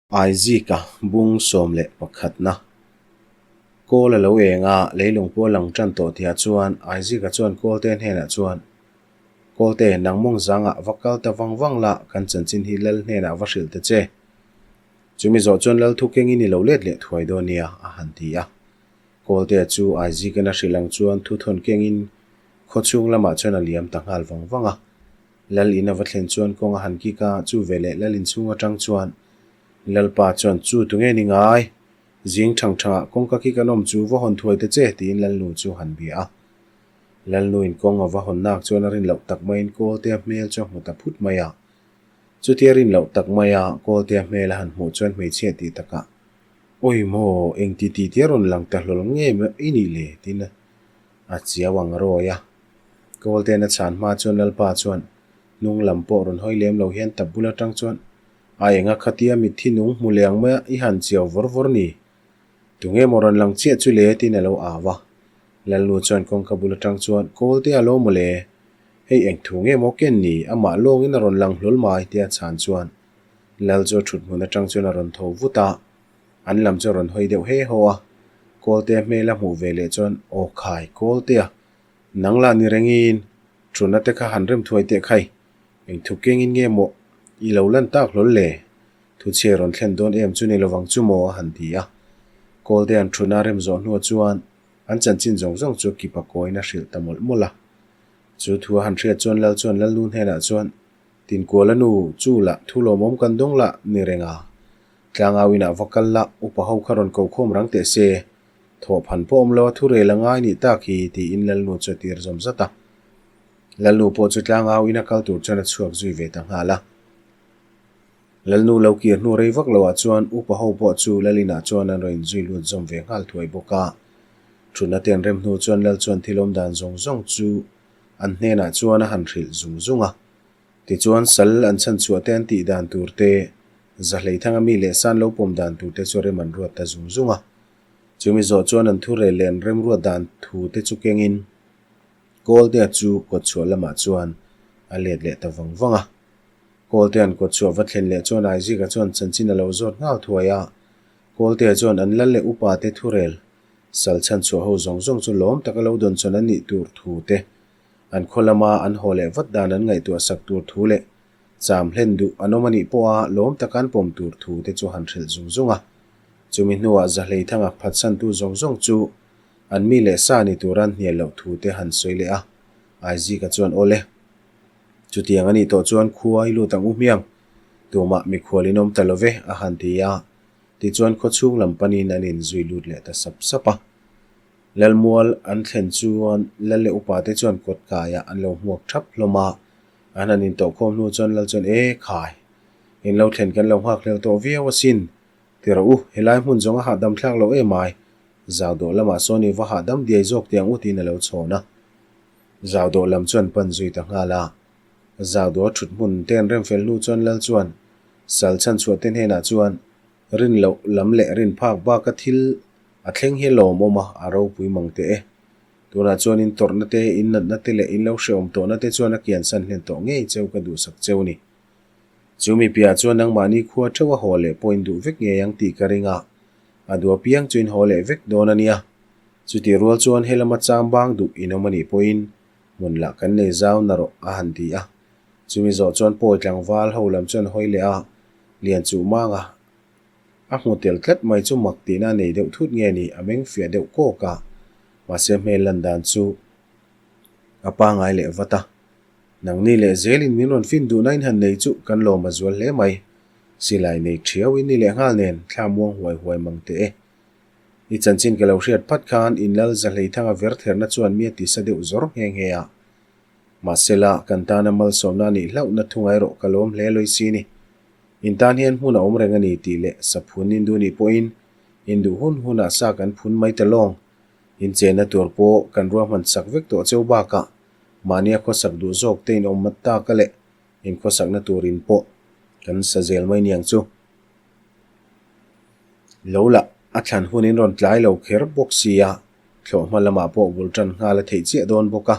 Aizika bung 11na Kawl a lo eng a, leilung pawh a lang tan tawh tihah chuan Aizika chuan Kawlte hnenah chuan, Kawlte, nang mawng zangah va kal ta vang vang la, kan chanchin hi Lal hnenah va hrilh ta che. Chumi zawh chuan Lal thu kengin i lo let leh thuai dawn nia, a han ti a. Kawltea chu Aizika'n a hrilh ang chuan thuthawn kengin khawchhung lamah chuan a liam ta nghal vang vang a. Lal in a va thlen chuan kawng a han kik a, chu veleh Lal in chhung atang chuan Lalpa chuan, Chu tunge ni ngai? Zing thang thangah kawngka kik an awm chu va hawn thuai ta che, tiin Lalnu chu han bia a. Lalnu in kawng a va hawn nak chuan a rin loh tak maiin Kawltea hmel chu a hmu ta phut mai a. Chutia rin loh tak maia Kawltea hmel a han hmuh chuan hmeichhia tih takah, Awi maw, eng ti ti tia rawn lang ta hlawl nge i nih le? tiin a chiau ang rawi a. Kawlte'n a chhan hma chuan Lalpa chuan hnung lam pawh rawn hawi lem lo hian tap bul atang chuan, A enga khatia mitthi nung hmu leh ang maia i han chiau vawr vawr ni? Tunge maw rawn lang chiah chu le? tiin a lo au a. Lalnu chuan kawngka bul atang chuan, Kawlte a lo maw le? Hei eng thu nge maw ken ni? Amah lawngin a rawn lang hlawl mai, tia chhan chuan Lal chu a thut hmun atang chuan a rawn tho vut a. An lam chu a rawn hawi deuh he haw a. Kawltea hmel a hmuh ve leh chuan, Aw khai, Kawltea! Nang lah ni rengin, thuna te kha han rem thuai teh khai. Eng thu kengin nge maw i lo lan tak hlawl le? Thu chhia rawn thlen dawn em chu ni lovang chu maw a han ti a. Kawlte an thuna rem zawh hnuah chuan an chanchin zawng zawng chu kipa kawiin a hrilh ta mawlh mawlh a. Chu thu a han hriat chuan Lal chuan Lalnu hnenah chuan, Tinkuala nu, chu lah thu lawmawm kan dawng lah ni reng a. Tlangau inah va kal la, upa ho kha rawn kokhawm rang teh se. Thawhphan pawh awm lo a thu rel a ngai nih tak hi, tiin Lalnu chu a tir zawm zat a. Lalnu pawh chu tlangau ina kal tur chuan a chhuak zui ve ta nghal a. Lalnu lo kir hnu rei vak loah chuan upa ho pawh chu Lalinah chuan an rawn inzui lut zawm ve nghal thuai bawk a. Thutna te an rem hnu chuan Lal chuan thil awm dan zawng zawng chu an hnenah chuan a han hrilh zung zung a. Tichuan sal an chhan chhuah te an tih dan tur te, Zahleithanga mi leh san lo pawm dan tur te chu rem an ruat ta zung zung a. Chumi zawh chuan an thurel leh an remruat dan thu te chu kengin Kawltea chu kawtchhuah lamah chuan a let leh ta vang vang a. Kawltea'n kawtchhuah va thlen leh chuan Aizika chuan chanchin a lo zawt nghal thuai a. Kawltea chuan an lal leh upa te thurel sal chhanchhuah ho zawng zawng chu lawm taka lo dawn chawn an nih tur thu te, an khaw lama an haw leh vat dan an ngaihtuah sak tur thu leh cham hlen duh an awm a nih pawha lawm taka an pawm tur thu te chu han hrilh zung zung a. Chumi hnuah Zahleithanga phatsantu zawng zawng chu an mi leh sa ni tura an hnial loh thu te han sawi leh a, Aizika chuan aw le. Chutiang a nih tawh chuan khua i lut ang u hmiang, tumah mikhual in awm ta lo ve, a han ti a. Tichuan khawchhung lam panin an inzui lut leh ta sap sap a. Lalmual an thlen chuan Lal leh upa te chuan kawt kaiah an lo hmuak thap hlawm a, an han intawhkhawm hnu chuan Lal chuan E khai, in lo thlen kan lo nghak hlel tawh viau asin, Ti rawh u, helai hmun zawng a hahdam thlak loh em ai? Zau dawh lamah sawn i va hahdam diai zawk tiang u tiin a lo chhawn a. Zau dawh lam chuan pan zui ta nghal a. Zau dawh a thut hmun te an rem fel hnu chuan Lal chuan sal chhanchhuah te hnenah chuan rin loh lam leh rin phak baka thil a thleng hi lawmawm a, a ropui mang teh e. Tunah chuan in tawrhna te, in natna te leh in lo hrehawm tawhna te chuan a kiansan hlen tawh ngei cheu ka duhsak cheu ni. Chu mi piah chuan nangmahni khua theuh a haw leh pawh in duh vek ngei ang tih ka ring a, a duh apiang chu in haw leh vek dawn a nia. Chutih rual chuan helama chang bang duh in awm a nih pawhin hmun lah kan nei zau na rawh a han ti a. Chumi zawh chuan pawi tlangval ho lam chuan hawi leh a, lian chuh mang a, a hmu tel tlat mai chu mak tihna a nei deuh thut nge ni a meng fiah deuh kawk a, mahse hmel lan dan chu a pangai leh vat a. Nangni leh zelin min rawn fin duhna in han nei chu kan lawm a zual hle mai. Silai nei thiau in ni leh nghal nen thla muang huai huai mang teh e. I chanchin ka lo hriat phat khan in lal Zahleithanga ver therna chuan mi a ti sa deuh zawr nghe nghe a. Mahsela, kan tana malsawmna a nih hlauhna thunga erawh ka lawm hle lawih si ni. In tan hian hmun a awm reng a ni tih leh saphun in duh nih pawhin in duh hun hunah sa kan phun mai ta lawng. In chenna tur pawh kan ruahman sak vek tawh cheu bakah Mahnia khawsak duh zawk te in awm mat tak a leh in khawsakna tur in pawh kan sa zel mai niang chu. Lo lah a thlan hun in rawn tlai lo kher bawk sia, thlawh hma lamah pawh bul tan nghal a theih chiah dawn bawk a.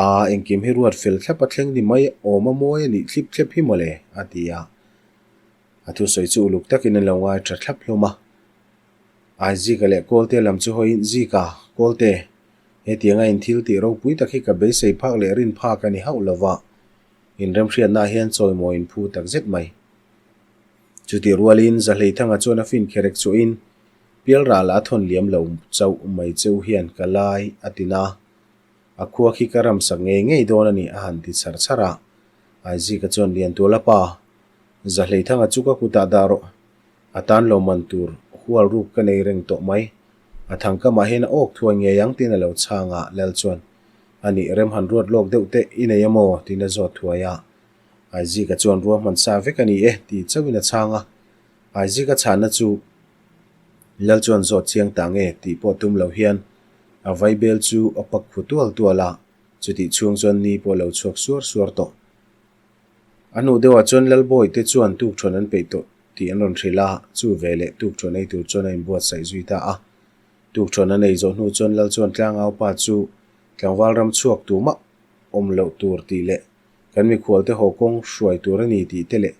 Aa engkim hi ruat fel thlap a thleng ni mai awm a mawi a nih thlip thlep hi mawle a ti a. A thusawi chu uluk takin an lo ngai tha thlap hlawm a. Aizika leh Kawlte lam chu hawiin, Zika, Kawlte, hetianga in thil tih ropui tak hi ka beisei phak leh rin phak a ni hauh lo va, inremhriatnaah hian chawimawi in phu tak zet mai. Chutih rualin Zahleithanga chuan a fin kherek chuahin, Pialral a thawn liam lo chauh mai cheu hian ka lai a ti na. A khua khi ka ramsak ngei ngei dawn a ni a han ti chhar chhar a. Aizika chuan Liantuala pa, Zahleithanga chu ka kutah dah rawh. A tan lo man tur hual ruk ka nei reng tawh mai. A thangkamah hian a awk thuai ngei ang tiin a lo chhang a, Lal chuan, A nih rem han ruat lawk deuh teh i nei a maw? tiin a zawt thuai a. Aizika chuan ruahman sa vek a ni e ti chauhin a chhang a. Aizika chhanna chu Lal chuan zawt chiang ta nge tih pawh tum lo hian a vaibel chu a pak khu tual tual a, chutih chhung chuan ni pawh a lo chhuak suar suar tawh. A hnuh deuhah chuan Lalbawi te chuan tukṭhuan an peih tawh tih an rawn hrilh a, chu veleh tukṭhuan ei tur chuan a inbuatsaih zui ta a. Tukṭhuan an ei zawh hnu chuan Lal chuan tlangau pa chu tlangval ram chhuak tumah awm loh tur tih leh kan mikhual te haw kawng hruai tur a ni tih te leh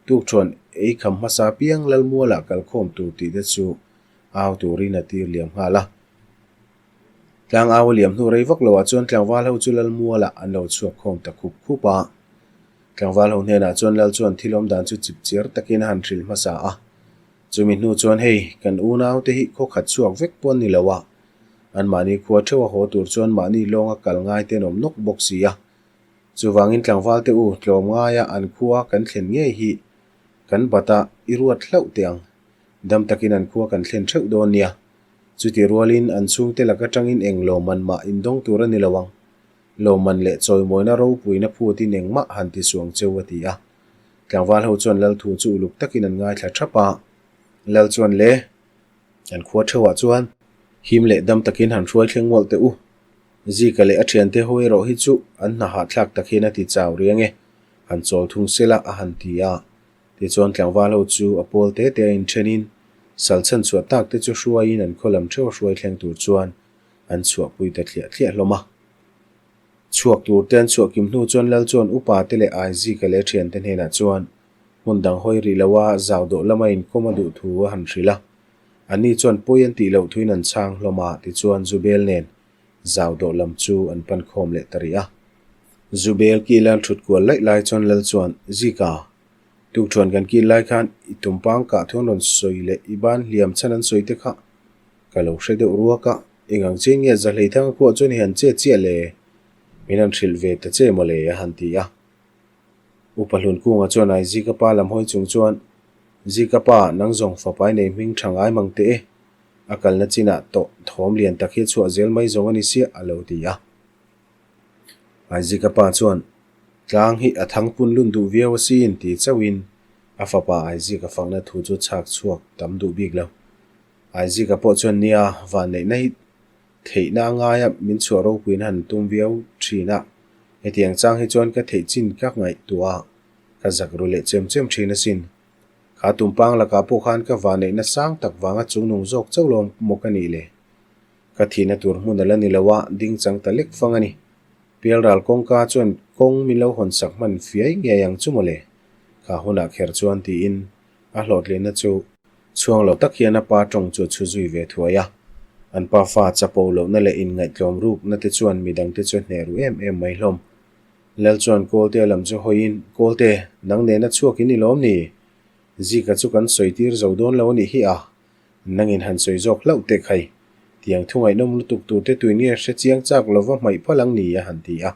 tukṭhuan ei kham hmasa piang Lalmualah kalkhawm tur tih te chu au turin a tir liam nghal a. Tlangau a liam hnu rei vak loah chuan tlangval ho chu Lalmualah an lo chhuak khawm ta khup khup a. Tlangval ho hnenah chuan Lal chuan thil awm dan chu chip chiar takin a han hrilh hmasa a. Chumi hnu chuan hei, kan unau te hi khaw khat chhuak vek pawh an ni lo a. Anmahni khua theuh a haw tur chuan mahni lawnga kal ngai te an awm nawk bawk si a. Chuvangin tlangval te u tlawm ngaia an khua kan thlen ngei hi kan bat a i ruat hlauh teh ang. Dam takin an khua kan thlen theuh dawn nia. Chuti rualin an chhungte lak atangin eng lawmman mah indawng tur a ni lo ang. Lawmman leh chawimawina ropuina phutin engmah han ti suang cheu a ti a. Tlangval ho chuan Lal thu chu uluk takin an ngaithla thap a. Lal chuan le, an khua theuhah chuan him leh dam takin han hruai thleng mawlh teh u. Zika leh a thiante ho erawh hi chu an hna hahthlak tak hian a ti chau riang e, han chawl thung sela a han ti a. Tichuan tlangval ho chu a pawl te te a inthenin sal chhan chhuah tak te chu hruaiin an khaw lam theuh a hruai thleng tur chuan an chhuahpui ta thliah thliah hlawm a. Chhuak tur te an chhuah kim hnu chuan Lal chuan upa te leh Aizika leh thiante hnenah chuan hmun dang hawi rih lo a zau dawh lama inkawm a duh thu a han hrilh a. Anni chuan pawi an tih loh thuin an chhang hlawm a, tichuan Zubel nen zau dawh lam chu an pan khawm leh ta rih a. Zubel kil an thut kual laih lai chuan Lal chuan, Zika, tukṭhuan kan kil lai khan i tumpang kah thu an rawn sawi leh i ban hliam chhan an sawi te kha ka lo hre deuh ruak a, eng ang chian nge Zahleithanga khuah chuan i han che chiah le? Min han hrilh ve ta che maw le? a han ti a. Upa Hlunkunga chuan ai Zika pa lam hawi chung chuan, Zika pa, nang zawng fapai nei hming tha ngai mang teh e. A kalna chinah tawh thawm lian tak hi a chhuah zel mai zawng a ni siah, a lo ti a. Aizika pa chuan, Tlang hi a thang pun lun duh viau asin ti chauhin a fapa Aizika fakna thu chu chhak chhuak tam duh bik lo. Aizika pawh chuan nia vanneihna hi theihna a ngaia min chhuah ropuiin han tum viau thin a, hetiang chang hi chuan ka theih chin ka ngaihtuah a, ka zak ru leh chem chem thin asin. Kha tumpang lakah pawh khan ka vanneihna sang tak vanga chungnung zawk chauh lo maw ka nih le? Ka thihna tur hmun a la ni lo a, ding chang ta lek fang a ni. Pialral kawngka chuan kawng min lo hawn sak hman fiai ngei ang chu mawle. Kha hunah kher chuan tiin a hlawhtlinna chu chhuang lo tak hian a pa tawng chu a chhu zui ve thuai a. An pa fa chapo lohna leh inngaihtlawm rukna te chuan midangte chu a hneh ru em em mai hlawm. Lal chuan Kawlte a lam chu hawiin, Kawlte, nang nena chhuak in i lawm ni? Zika chu kan sawi tir zo dawn lo a nih hi a. Nangin han sawi zawk hlauh teh khai. Tiang thu ngaihnawm lutuk tur te tuin nge hre chiang chak lova hmaih phal ang ni a han ti a.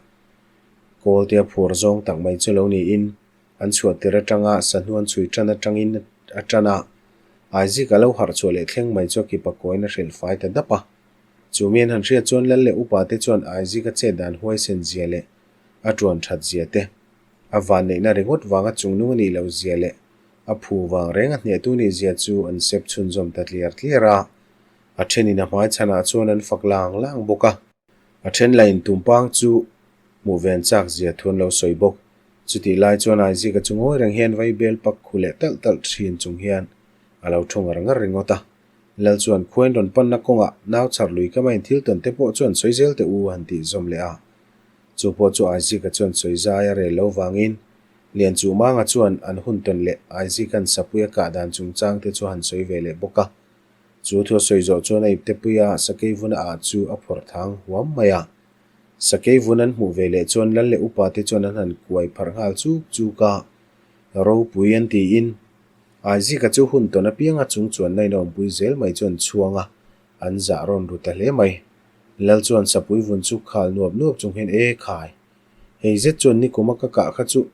Kawlte a phuar zawng tak mai chu lo niin an chhuah tir atanga sahnu an chhui tan atangin a tan a, Isaac a lo harh chhuah leh thleng mai chu a kipa kawiin a hrilh fai ta dap a. Chu mi an han hriat chuan Lal leh upa te chuan Isaac a chet dan huaisen zia leh a tuan that zia te, a vanneihna ringawt vanga chungnung a nih loh zia leh A phu vang reng a hnehtu nih zia chu an sep chhunzawm ta tliar tliar a, a thenin a hmai chhanah chuan an fak lang lang bawk a. A then lain tumpang chu hmuh ven chak zia thu an lo sawi bawk. Chutih lai chuan Aizika chu ngawi reng hian vai bel pak khu leh talh talh thin chung hian a lo thu ngar ngar ringawt a. Lal chuan khuain rawn panna kawngah nau chhar lui ka main thil tawn te pawh chuan sawi zel teh u han tih zawm leh a. Chu pawh chu Aizika chuan sawi zai a rel lo vangin. Lianchuhmanga chuan an hun tawn leh Aizika'n sapui a kah dan chungchang te chu a han sawi ve leh bawk a. Chu thu a sawi zawh chuan a iptepuia sakei vuna ah chu a phawrh thang huam mai a. Sakei vun an hmuh ve leh chuan lal leh upa te chuan an han kuai pharh nghal chuk chuk a, ropui an tiin Aizika chu hun tawn apianga chung chuanna in a awmpui zel mai chu an chhuang a, an zah rawn ru ta hle mai. Lal chuan sapui vun chu khal nuap nuap chung hian E khai! Hei zet chuan nikuma ka kah kha chu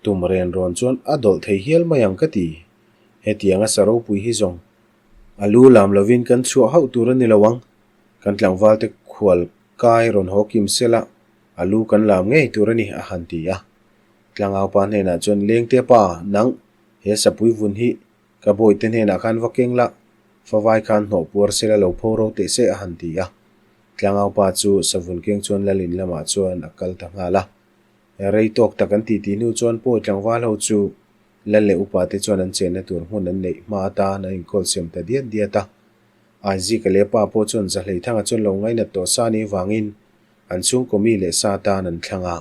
tum ren rawn chuan a dawlh thei hial mai ang ka ti. Hetianga sa ropui hi zawng a lu lam lovin kan chhuah hauh tur a ni lo ang. Kan tlangvalte khual kai rawn haw kim sela a lu kan lam ngei tur a ni a han ti a. Tlangaupa hnenah chuan Lengte pa, nang he sapui vun hi ka bawihte hnenah khan va keng la, favai khan hnawh puar sela lo pho ro teh se a han ti a. Tlangaupa chu savun keng chuan Lalin lamah chuan a kal ta nghal a. Rei tawk tak an titi hnu chuan pawi tlangval ho chu Lal leh upa te chuan an chenna tur hmun an neih hma atan an inkawl siam ta diat diat a. Aizika leh pa pawh chuan Zahleithanga chuan lo ngainat tawh sa ni vangin an chhungkaw mi leh sa atan an thlang a.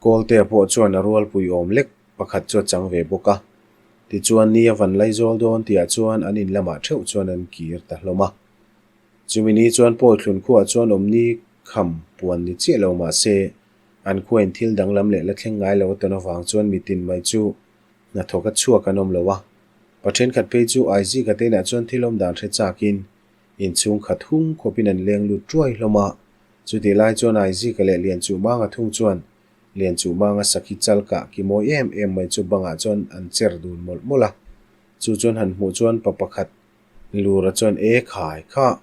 Kawltea pawh chuan a rualpui awm lek pakhat chu a chang ve bawk a. Tichuan ni a van laizawl dawn tihah chuan an in lamah theuh chuan an kir ta hlawm a. Chumi ni chuan pawi thlun khuaah chuan awmni kham puan ni chiah lo mah se an khuain thil danglam leh la thleng ngai lo a tawn avang chuan mitin mai chu hnathawk a chhuak an awm lo a. Pa thenkhat phei chu Aizika te inah chuan thil awm dan hre chakin inchhung khat hung khawpin an leng lut tuai hlawm a. Chutih lai chuan Aizika leh Lianchuhmanga thung chuan Lianchuhmanga sakhi chal kah ki mawi em em mai chu bangah chuan an cher dun mawlh mawlh a. Chu chuan han hmuh chuan pa pakhat Lura chuan E khai kha,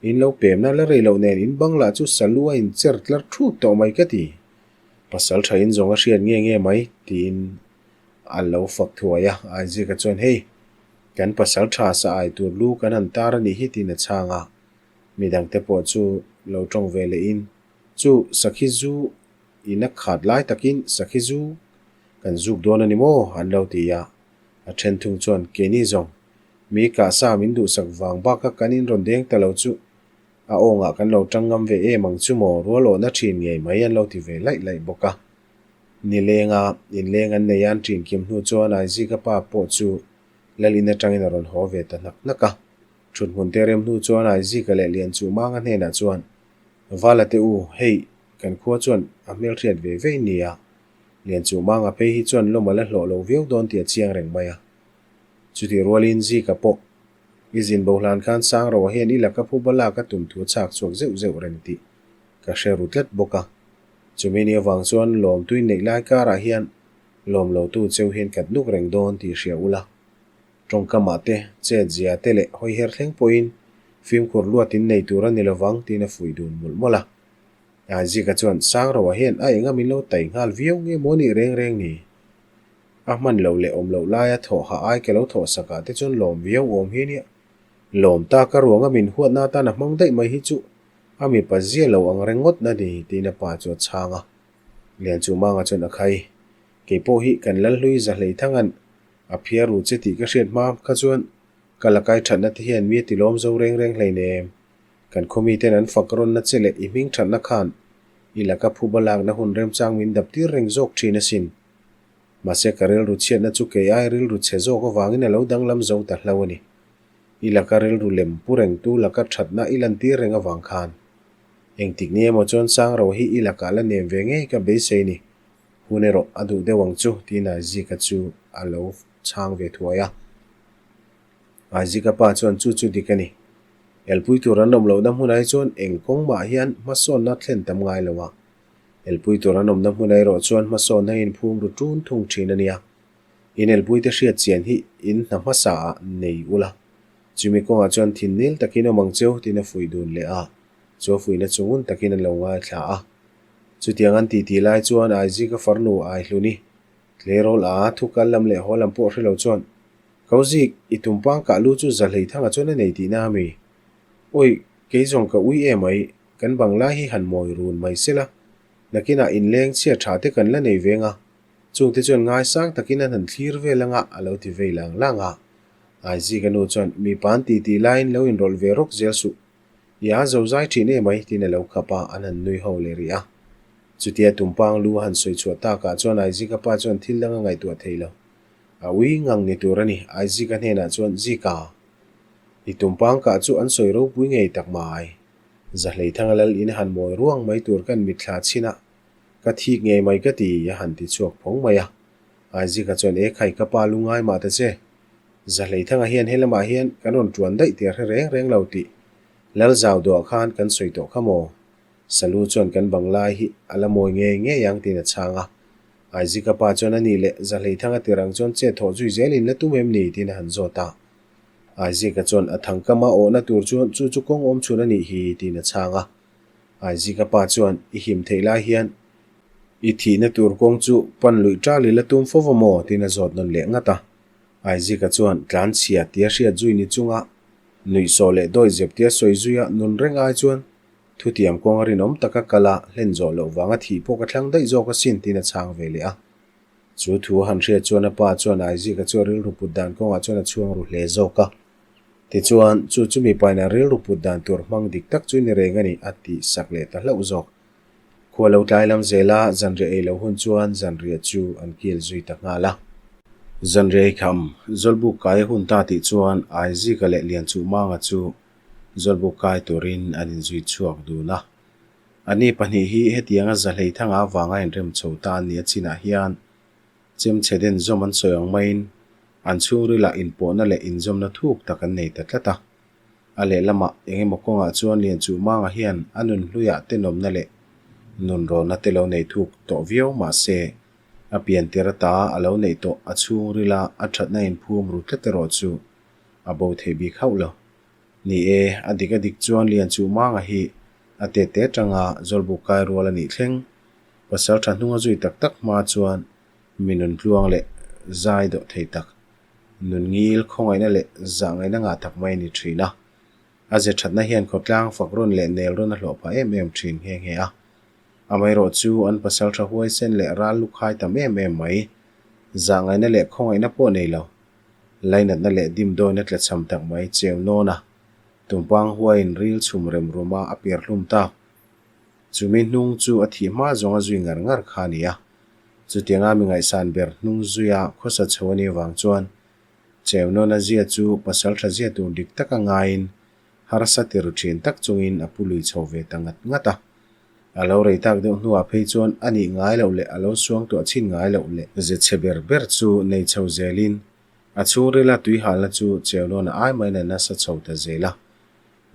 in lo pemna la rei loh nen in bang lah chu salu a in cher tlar thut tawh mai ka ti. Pasal tha in zawng a hriat nge nge mai tiin a lo fak thuai a, Aizika chuan hei, kan pasal tha sa ai tur lu kan han tar a nih hi tiin a chhang a. Midangte pawh chu lo tawng ve leh in chu sakhi zu in a khat lai takin sakhi zu kan zuk dawn a ni maw an lo ti a. A then thung chuan keini zawng Mi kah sa min duhsak vang baka kan in rawn deng ta lo chu a awngah kan lo tang ngam ve em ang chu maw rual awhna thin ngei mai an lo ti ve laih laih bawk a. Nilenga inleng an nei an ṭin kim hnu chuan Aizika pa pawh chu Lalin atangin a rawn haw ve ta hnak hnak a. Ṭhuthmun te rem hnu chuan Aizika leh Lianchuhmanga hnenah chuan, Vala te u, hei, kan khua chuan a hmelhriat ve ve nia. Lianchuhmanga phei hi chuan lawm a la hlawh lo viau dawn tih a chiang reng mai a. Chutih rualin Zika pawh i zin bo hlan khan Sangroa hian i laka phuba lak a tum thu a chhak chhuak zeuh zeuh reng tih ka hre ru tlat bawk a. Chumi ni avang chuan lawmtui neih lai karah hian lawm lotu cheu hian kat nuk reng dawn tih hria ula. Tawngkamah te, chet zia te leh hawiher thleng pawhin fimkhur luatin nei tur a ni lovang tiin a fuih dun mawlh mawlh a. Zika chuan Sangroa hian a enga min lo tai nghal viau nge maw nih reng reng ni? A hman lo leh awm loh laia thawh ha ai ka lo thawh sak ah te chuan lawm viau awm hi nia. Lawm ta ka ruanga min huatna atan a hmang daih mai hi chu a mipa zia lo ang reng ngawt na ni tiin a pa chu a chhang a. Lianchuhmanga chuan a khai. Kei pawh hi kan Lalhlui Zahleithanga'n a phiar ru che tih ka hriat hma kha chuan ka lakai thatna te hian mi a ti lawm zo reng reng hleinem. Kan khawmi ten an fak rawnna che leh i hming thatna khan i laka phuba lakna hun remchang min dap tir reng zawk thin asin. Mahse ka rilru chhiatna chu kei ai rilru chhe zawk avangin a lo danglam zo ta hlo a ni. I laka rilru lem pu rengtu laka thatna i lantir reng avang khan. Engtik ni emaw chuan Sangro hi i lakah la nem ve ngei ka beisei ni. Hun erawh a duh deuh ang chu tiin Aizika chu a lo chhang ve thuai a. Aizika pa chuan chu chu dik a ni. Elpui tur an awm lohna hmunah hi chuan eng kawng mah hian hmasawnna thlen tam ngai lo a. Elpui tur an awmna hmun erawh chuan hmasawnna in phum ru ṭun thung ṭhin a nia. In elpuite hriat chian hi in hna hmasa ah nei ula. Chumi kawngah chuan thin nil takin awm ang cheu tiin a fuih dun leh a, chu a fuihna chu ngun takin an lo ngaithla a. Chutiang an titi lai chuan Aizika farnu Aihluni, tleirawl a thu kal lam leh haw lam pawh hre lo chuan, Kauzik, i tumpang kah lu chu Zahleithanga chuan a nei tihna a mi? Awi, kei zawng ka ui em ai, Kan bang lai hi han mawi run mai se la, nakinah inleng chhia tha te kan la nei veng a, chungte chuan ngaisang takin an han thlir vel anga a lo ti vei lang lang a. Aizika nu chuan mipa an titi laiin lo inrawlh ve rawk zel suh. I a zo zai thin em ai tiin a lo khap a, an han nui ho leh rih a. Chutia tumpang lu a han sawi chhuah takah chuan Aizika pa chuan thil dang a ngaihtuah thei lo. A ui ngang ni tur a ni, Aizika hnenah chuan, Zika, i tumpang kah chu an sawi ropui ngei tak mai. Zahleithanga lal in han mawi ruang mai tur kan mitthla chhin a, ka thik ngei mai ka ti, a han ti chhuak phawng mai a. Aizika chuan, E khai, ka pa lu ngai mah ta che. Zahleithanga hian helamah hian kan rawn tuan daih tih a hre reng reng lo tih Lalzau duah khan kan sawi tawh kha maw? Salu chuan kan bang lai hi a la mawi ngei ngei ang tiin a chhang a. Aizika pa chuan a nih leh Zahleithanga tir ang chuan chet thawh zui zel in la tum em ni? tiin a han zawt a. Aizika chuan a thangkama awhna tur chuan chu chu kawng awm chhun a nih hi tiin a chhang a. Aizika pa chuan i him theih lai hian i thihna tur kawng chu pan luih ṭal i la tum fo va maw? tiin a zawt nawn leh ngat a. Aizika chuan tlanchhia tia hriat zui ni chunga nuihsawh leh dawi zep tia sawi zuia nun reng ai chuan Thutiam kawng a rinawm taka kal a, hlen zawh loh vanga thih pawh ka thlang daih zawk asin tiin a chhang ve leh a. Chu thu a han hriat chuan a pa chuan Aizika chu a rilru put dan kawngah chuan a chhuang ru hle zawk a. Tichuan, chu chu mipain a rilru put dan tur hmang dik tak chu ni reng a ni a tih sak leh ta hlauh zawk. Khua lo tlai lam zela zanriah ei loh hun chuan zanriah chu an kil zui ta nghal a. Zanriah ei kham, Zawlbuk kai a hun ta tih chuan Aizika leh Lianchuhmanga chu Zawlbuk kai turin an inzui chhuak dun a. Ani pahnih hi hetianga zahlei thanga avanga inrem chho ta an nih a chinah hian chemchhe den zawm an sawi ang maiin an chhungrilah inpawhna leh inzawmna thuk tak an nei ta tlat a. A lehlamah eng emaw kawngah chuan Lianchuhmanga hian a nun hluiah tenawmna leh nunrawnna te lo nei thuk tawh viau mahse a piantir ata a lo neih tawh a chhungrila a thatna inphum ru tlat erawh chu a bo thei bik hauh lo. Ni e, a dik a dik chuan Lianchuhmanga hi a tete atanga Zawlbuk kai rual a nih thleng. Pasal tha hnung a zui tak tak hma chuan mi nun tluang leh zai dawh thei tak, nun ngil khawngaihna leh zahngaihna ngah tak mai a ni thin a. A ze thatna hian khawtlang fak rawn leh nel rawn a hlawh phah em em thin nghe nghe a. Amaherawh chu an pasal tha huaisen leh ral lukhai tam em em mai, zahngaihna leh khawngaihna pawh nei lo. Lainatna leh dimdawina tlachham tak mai cheu nawn a, tumpang huaiin ril chhum rem rum a a piar hlum tak. Chumi hnung chu a thih hma zawng a zui ngar ngar kha a ni a. Chutianga mi ngaihsan ber hnung zuia khawsa chho a nih avang chuan cheu nawna zia chu pasal tha zia tur dik taka ngaiin harsa ti ru thin tak chungin a pu lui chho ve ta ngat ngat a. A lo rei tak deuh hnuah phei chuan a nih ngai loh leh a lo suangtuah chhin ngai loh leh ze chhe ber ber chu nei chho zelin a chhungrila tuihalna chu cheunawn a ai maiin a nasa chho ta zel a.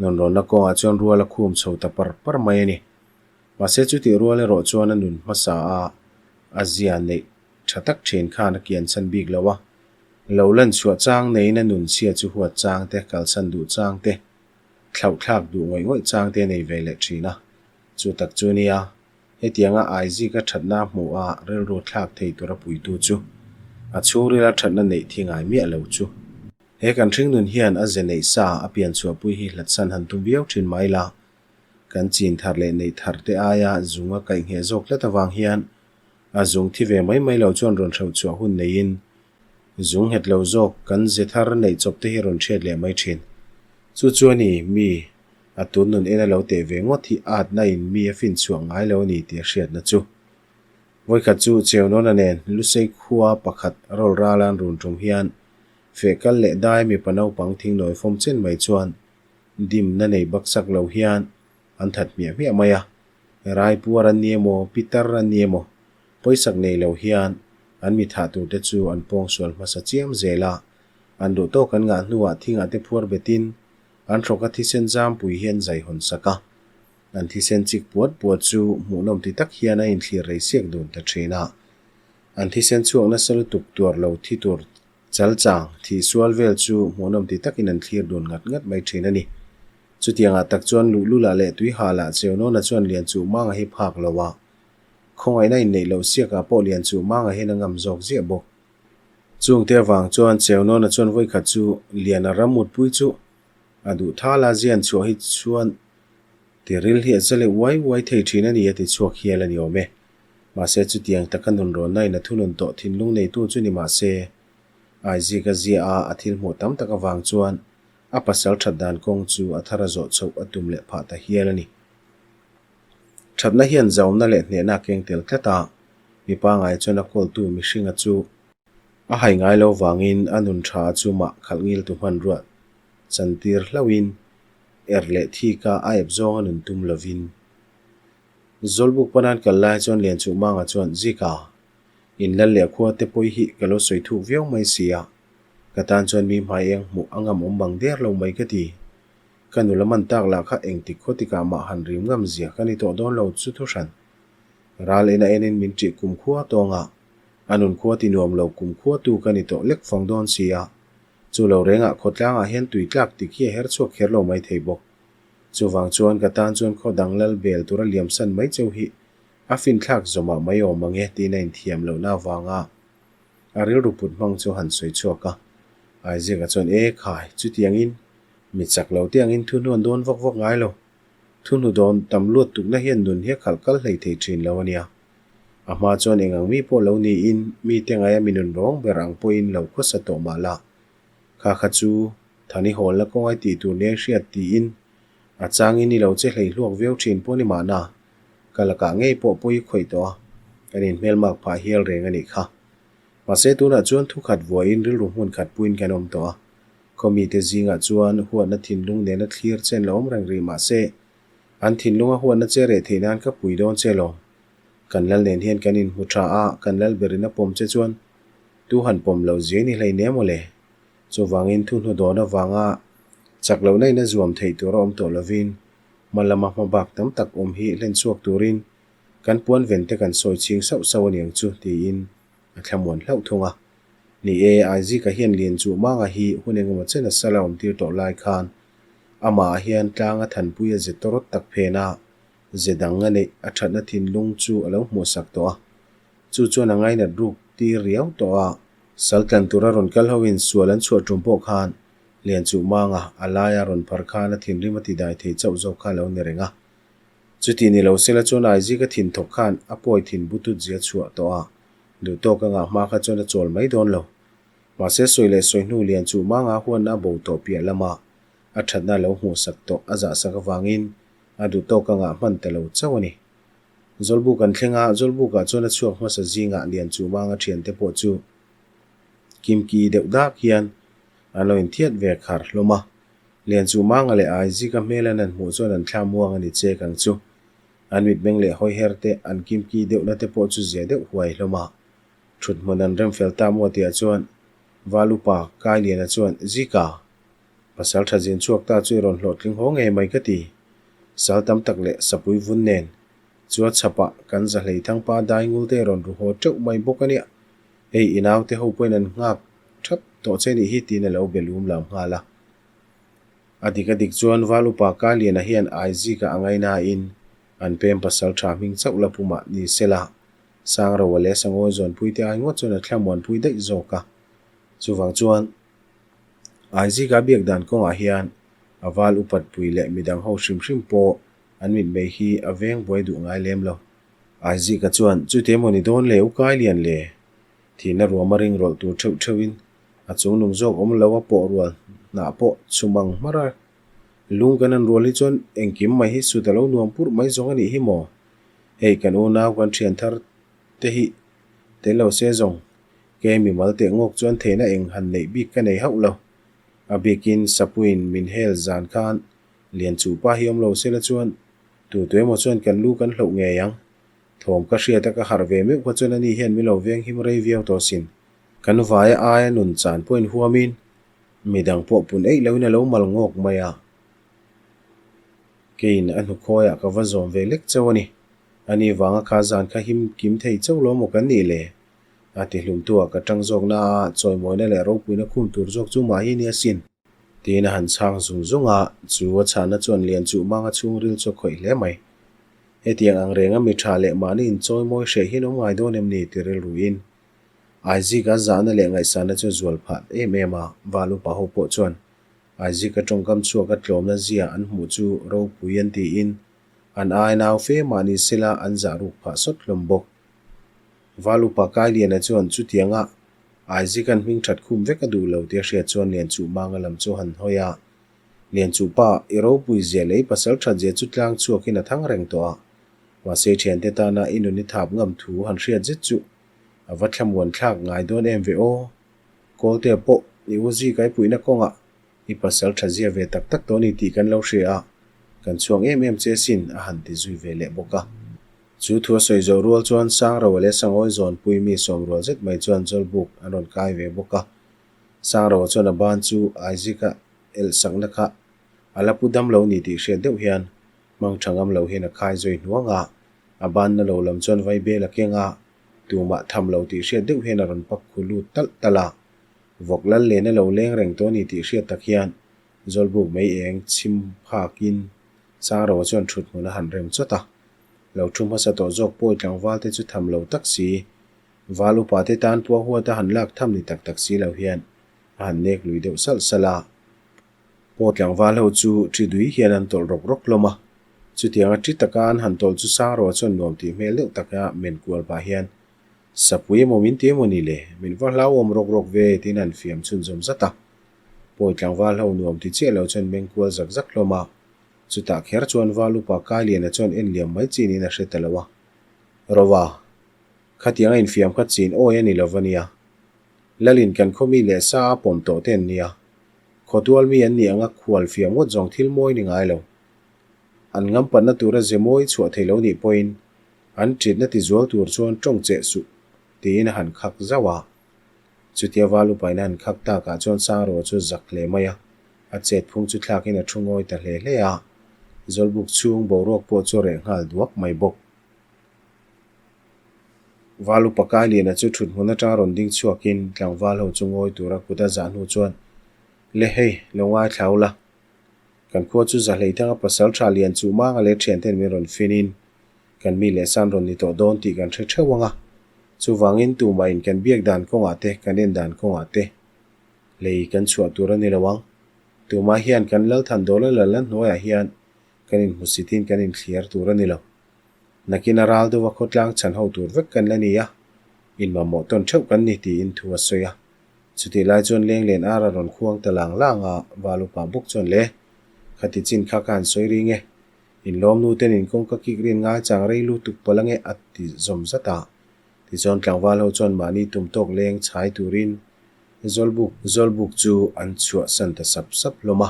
Nunrawnna kawngah chuan rual a khum chho ta par par mai a ni. Mahse chutih rual erawh chuan a nun hmasa a a zia neih tha tak thin khan a kian chhan bik lo a. Lo lan chhuah chang neiin a nun chhia chu huat chang te, kalsan duh chang te, Thlauhthlak duh ngawih ngawih chang te a nei ve leh thin a, chu tak chu nia, hetianga Aizika thatna a hmuh a rilru thlak thei tura puitu chu a chhungrila thatna neih thi ngai miah lo chu. He kan hringnun hian a ze neih sa a pian chhuahpui hi hlatsan han tum viau thin mai la, kan chin thar leh neih thar te aia zung a kaih ngheh zawk tlat avang hian a zung thi ve mai mai lo chuan rawn hreuh chhuah hun neiin Zung nghet lo zawk kan ze thar neih chawp te hi rawn hriat leh mai thin. Chu chu a ni, mi a tun nun en a lo teh ve ngawt hi atna in mi a fin chhuah ngai lo a ni tih a hriatna chu. Vawikhat chu Cheunawna nen Lusei khua pakhat rawl ral an run tum hian feh kal leh dai mipa naupang thingnawi fawm chen mai chuan dimna nei baksak lo hian an that hmiah hmiah mai a. Raipuar an ni emaw, pitar an ni emaw, Pawisak nei lo hian an mi thah turte chu an pawngsual hmasa chiam zel a, an duh tawk an ngah hnuah thingah te phuar betin an hrawka thisen zampui hi an zai hawn sak a. An thisen chik puat puat chu hmuhnawm ti tak hian a inthlir rei siak dun ta thin a. An thisen chhuak nasa lutuk tuar lo thi tur chal chang thih sual vel chu hmuhnawm ti takin an thlir dun ngat ngat mai thin a ni. Chutiangah tak chuan luhlulah leh tuihalah Cheunawna chuan Lianchuhmanga hi phak lo a, Khawngaihna inneih loh siakah pawh lian chu manga hian a ngam zawk ziah bawk. Chungte avang chuan Cheunawna chuan vawikhat chu Liana ram mutpui chu a duh thal a, zian chhuah hi chuan tiril hi a za leh uai uai thei thin a ni a ti chhuak hial a ni awm e. Mahse chutiang taka nunrawnna in a thunun tawh thinlung neitu chu ni mahse Aizik a ziah a, a thil hmuh tam tak avang chuan a pasal that dan kawng chu a thar a zawh chhoh a tum leh phah ta hial a ni. Thatna hian zaumna leh hnehna a keng tel tlat a, mi pangai chuan a kawltu mihringa chu a hai ngai lo vangin a nun tha chu mah khalh ngiltu hmanrua chantir hlauhin er leh thika a ep zawnga nun tum lovin Zawlbuk panan kal lai chuan Lianchuhmanga chuan Zika in lal leh khua te pawi hi ka lo sawi thuk viau mai si a, ka tan chuan mi hmai eng hmuh a ngam awm bang der lo mai ka ti. Ka nula man tak lah kha engtik khaw tikah mah han rim ngam zia ka ni tawh dawn lo chu thu hran. Ral en a enin min ṭih kum khua tawng a, a nun khua ti nuam lo kum khua tu ka ni tawh lek fang dawn si a. Chu lo rengah khawtlangah hian tui tlak tik hi a her chhuak kher lo mai thei bawk. Chuvang chuan ka tan chuan khaw dang lal bel tura liam san mai cheu hi a finthlak zawmah mai awm ang e tiin a inthiam lohna avanga a rilru put hmang chu han sawi chhuak a. Isaac-a chuan, E khai, chutiangin mi chak lo te angin thu hnuan dawn vak vak ngai lo. Thu hnu dawn tam luat tukna hian nun hi a khalh kal hlei thei thin lo a nia. A hma chuan eng ang mi pawh lo niin mite ngaia mi nun rawng ber ang pawhin lo khawsa tawh mah la. Kha kha chu Thani hawlna kawngai tih tur nia i hriat tiin a changin i lo che hlei hluak viau thin pawh ni mahna ka lakah ngei pawh pawi i khawih tawh a, kan inhmelmak phah hial reng a nih kha. Mahse tunah chuan thukhat vuahin rilru hmun khat puiin kan awm tawh a, khaw mite zingah chuan huatna thinlung nena thlir chen la awm reng rih mahse an thinlunga huatna che reh theih nan ka pui dawn che lo. Kan lal nen hian kan inhmu tha a, kan lal berin a pawm che chuan tu han pawm loh zia ni hlei nem awle. Chuvangin thu hnu dawn avanga chak lohna in a zuam theih tur a awm tawh lovin hma lama hma bak tam tak awm hi hlen chhuak turin kan puan ven te kan sawi ching sauh sauh a niang chu tiin a thlamuan hlauh thung a. Ni e, Aizika hian lian chuh manga hi hun engemaw chen a sal a awm tir tawh lai khan amah ah hian tlang a thanpui a ze tawrawt tak phen a, ze dang a neih a thatna thinlung chu a lo hmuhsak tawh a. Chu chuan a ngainat ruk tir riau tawh a. Sal tlan tura rawn kal hoin sual an chhuah tum pawh khan Lian chuh manga a laia rawn phar khan a thinrim a ti dai thei chauh zawk kha a lo ni reng a. Chuti ni lo sela chuan Aizika thin thawk khan a pawi thin butut zia chhuah tawh a, duh tawk a ngah hma kha chuan a chawl mai dawn lo. Mahse sawi leh sawi hnu Lian chuh manga huanna a bo tawh piah lama a thatna a lo hmuhsak tawh a zahsak avangin a duh tawk a ngah hman ta lo chauh a ni. Zawlbuk an thleng a, Zawlbukah chuan a chhuak hmasa zingah Lian chu Manga thiante pawh chu kimki deuh dak hian an lo inthiat ve khar hlawm a. Lian chu Manga leh Aizika hmel an han hmuh chuan an thla muang a ni chek ang chu. An mitmeng leh hawiher te, an kimki deuhna te pawh chu zia deuh huai hlawm a. Thut hmun an rem fel ta maw tihah chuan Val upa Kailiana chuan, Zika! Pasal tha zin chhuak ta chu i rawn hlawhtling haw ngei mai ka ti. Sal tam tak leh sapui vun nen chu a chhapah kan za hlei thang pa dai ngul te rawn ru haw teuh mai bawk a nia. Hei i naute ho pawhin an nghak thap tawh che nih hi tiin a lo be lum lam nghal a. A dik a dik chuan Val upa Kaliana hian Aizika a ngainain an pem pasal tha hming chauh la pumah ni sela Sangroa leh Sangawi zawnpui te ai ngawt chuan a thlamuanpui daih zawk a. Chuvang chuan Aizika biak dan kawngah hian a val upat pui leh midang ho hrim hrim pawh an mitmei hi a veng buai duh ngai lem lo. Aizika chuan, Chute maw ni dawn le u kai lian le? Thihna ruam a ring rawlh tur theuh theuhin a chung nung zawk awm lo a pawh rual hnah pawh chhum ang hmar a. Lung kan han rual hi chuan engkim mai hi sut a lo nuam purh mai zawng a nih hi maw? Hei kan unau kan thian thar te hi tel lo se zawng Kei mimal teh ngawk chuan theihna eng han neih bik ka nei hauh lo. A bikin Sapuiin min hel zan khan Lian chuhpa hi awm lo sela chuan tu tu emaw chuan kan lu kan hloh ngei ang. Thawm ka hriat a ka harh ve meuh kha chuan ani hian min lo veng him rei viau tawh sin. Kan vaia aia nun chan pawhin huamin midang pawh pun eih loin a lo mal ngawk mai a. Keiin a hnukhawiah ka va zawm ve lek chauh a ni. Ani vanga kha zan kha him kim thei chauh lo maw kan nih le? A ti hlumtuah ka tang zawk na a, chawimawina leh ropuina khum tur zawk chu mah hi nia sin. Tiin a han chhang zung zung a, chu a chhahna chuan lian chuh manga chhungril chu a khawih hle mai. Hetiang ang renga mi tha leh mahni inchawimawi hreh hian awm ngai dawn em ni ti rilruin Aizika zahna leh ngaihsana chu zual phah em em a, Val upa ho pawh chuan Aizika tawngkam chhuak a tlawmna zia an hmuh chu ropui an tiin an ai nau fe mah ni sela an zah ruk phah sawt hlawm bawk. Val upa Kailiana chuan chutianga Aizika'n hming that khum vek a duh lo tih a hriat chuan Lianchuh manga lam chu han hawi a. Lianchuh pa, i ropui zia leh i pasal that zia chu tlang chhuakin a thang reng tawh a. Mahse thiante tana i nun i thap ngam thu han hriat zet chu a va thlamuan thlak ngai dawn em ve aw. Kawltea pawh i u Zika i puihna kawngah i pasal tha zia ve tak tak tawh a ni tih kan lo hria a, kan chhuang em em che asin a han ti zui ve leh bawk a. Chu thu a sawi zawh rual chuan Sangroa leh Sangawi zawnpui mi sawmrual zet mai chuan Zawlbuk an rawn kai ve bawk a. Sangroa chuan a ban chu Aizika elhsakna kha a la pu dam lo ni tih hriat deuh hian hmang tha ngam lo hian a khai zui hnuang a, a banna lo lam chuan vaibel a keng a, tumah tham lo tih hriat deuh hian a rawn pak khu lut talh talh a. Vawk lal len a lo leng reng tawh a ni tih hriat tak hian Zawlbuk mei eng chhim phakin Sangroa chuan thut hmun a han rem chawt a. Lo thu hmasa tawh zawk pawi tlangval te chu tham lo tak si, val upa te tan pua huat a han lak tham ni tak tak si lo hian a han nek lui deuh salh salh a. Paw tlangval ho chu ṭi dui hian an tawlh rawk rawk hlawm a. Chutianga ṭi taka an han tawlh chu Sangroa chuan nuam tih hmel deuh taka men kual pah hian, Sapui emaw min ti emaw ni le, min va hlauhawm rawk rawk ve tiin an fiam chhunzawm zat a. Pawi tlangval ho nuam ti chiah lo chuan meng kual zak zak hlawm a. Chutah kher chuan val upa Kailiana chuan en liam mai chin in a hre ta lo a. Rova, khatianga infiam kha chin awi a ni lo va nia. Lalin kan khaw mi leh sa a pawm tawh te an nia. Khawtual mi an nih anga khual fiam ngawt zawng thil mawi ni ngai lo. An ngampatna tura ze mawi chhuah thei lo nih pawhin an ṭitna ti zual tur chuan ṭawng cheh suh tiin a han khak zauh a. Chutia val upain a han khak takah chuan Sangroa chu zak hle mai a, a chet phung chu thlakin a thu ngawi ta hle hle a. Zawlbuk chhung boruak pawh chu a reh nghal duak mai bawk. Val upa Kailiana chu thut hmun atanga rawn ding chhuakin tlangval ho chu ngawi tura kut a zah hnu chuan, Le hei, lo ngaithla ula. Kan khua chu Zahleithanga pasal tha lian chu manga leh thianten min rawn finin kan mi leh san rawn ni tawh dawn tih kan hre theuh ang a. Chuvangin tumahin kan biak dan kawngah te, kan en dan kawngah te lei kan chhuah tur a ni lo ang. Tumah hian kan Lalthandawla lalna hnuaiah hian kan inhmusitin kan inthliar tur a ni lo. Nakin a ral deuha khawtlang chhan ho tur vek kan la ni a, inmamawh tawn theuh kan ni tiin thu a sawi a. Chutih lai chuan Lenglen ar a rawn khuang ta lang lang a, val upa bawk chuan le, khati chin kha ka han sawi ring e, inlawm nu ten in kawngka kik rin ngai chang rei lutuk pawlh ange a ti zawm zat a. Tichuan tlangval ho chuan mahni tum tawk leng chhai turin Zawlbuk Zawlbuk chu an chhuahsan ta sap sap hlawm a.